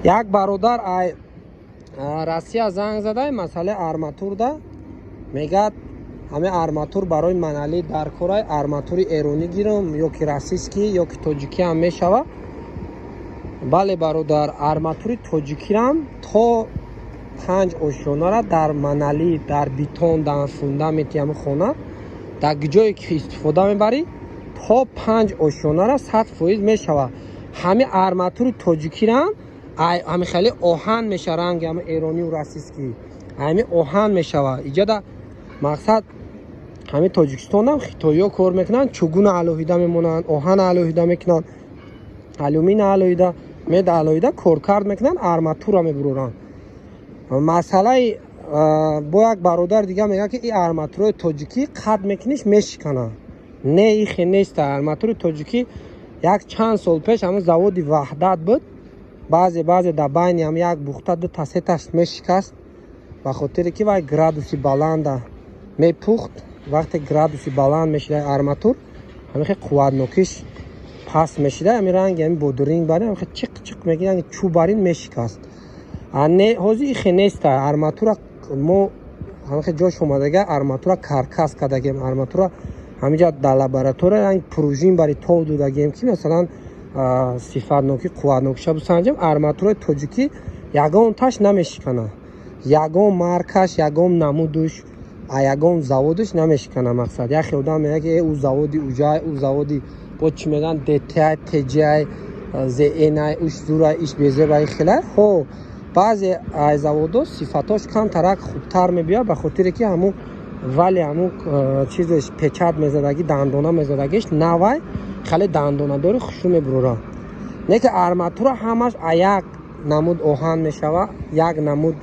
Як бародар ай Россия занг задай, масъалаи арматурда мегӯяд, ҳамин арматур барои монолит дар корай, арматури эронӣ гирам ё ки российский, ё ки тоҷикӣ ҳам мешавад? Бале, бародар, арматури тоҷикирам то панҷ ошёнара дар монолит, дар бетон, дар фундаменти ҳамин хона, дар ҷое ки истифода мебарӣ, то панҷ ошёнара 100% мешавад. Ҳамин арматури тоҷикирам ҳами хеле оҳан меша, ранги ҳами эронию российский ҳами оҳан мешавад. Иҷода мақсад ҳамин Тоҷикистонам хитоиё кор мекунанд, чугуна алоҳида мемонанд, оҳана алоҳида мекунанд, алюмина алоҳида, меда алоҳида коркард мекунанд, арматура мебуроранд. Масъалаи бо як бародар дига мегӯяд, ки ин арматураи тоҷикӣ қат мекуниш, мешиканад. Не, ихе неста. Арматури тоҷикӣ як чанд сол пеш ҳамин заводи «Ваҳдат» буд, баъзе баъзе дар байни ҳам як бухта дута сеташ мешикаст, ба хотире ки вай градуси баланда мепухт. Вақте градуси баланд мешида, арматур ҳамихе қувватнокиш паст мешида, ҳамин ранги ҳамин бодиринг барин, ҳамихе чиқ чиқ мекунад, чӯб барин мешикаст. Не, ҳозир ихе неста. Арматура мо ҳамихе ҷош омадага, арматура каркас кардагем, арматура ҳаминҷа дар лаборатория ранг пружин бари тов додагем, ки масалан сифатнокӣ, қувватнокиша бисанҷем. Арматураи тоҷикӣ ягон таш намешиканад, ягон маркаш, ягон намудуш, ягон заводаш намешикана. Мақсад, яхе одам мегӯяд, ки ӯ заводи уҷай, ӯ заводи бо чӣ мегӯянд, дти тҷи зни, уш зурай, иш безебай хелай. Ҳо, баъзе ай заводо сифатош камтарак хубтар мебиёяд, ба хотире ки ҳамун вале ҳамун чизеш печать мезадагӣ, дандона мезадагиш навай, хеле дандонадори хушрӯ мебурорад. Не ки арматура ҳамаш як намуд оҳан мешавад, як намуд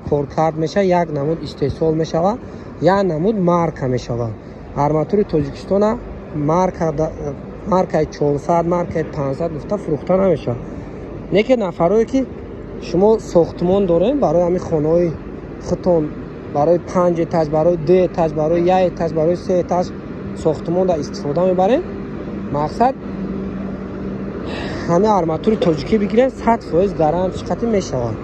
коркард мешавад, як намуд истеҳсол мешавад, як намуд марка мешавад. Арматури Тоҷикистона маркаи 400, маркаи 500 гуфта фурӯхта намешавад. Не ки нафарое ки шумо сохтмон дорем, барои ҳамин хонаҳои худтон, барои панҷ этаж, барои ду этаж, барои як этаж, барои се этаж сохтмонда истифода мебарем, мақсад, ҳамин арматури тоҷикӣ бигирем, 100% гарант шиқатӣ мешавад.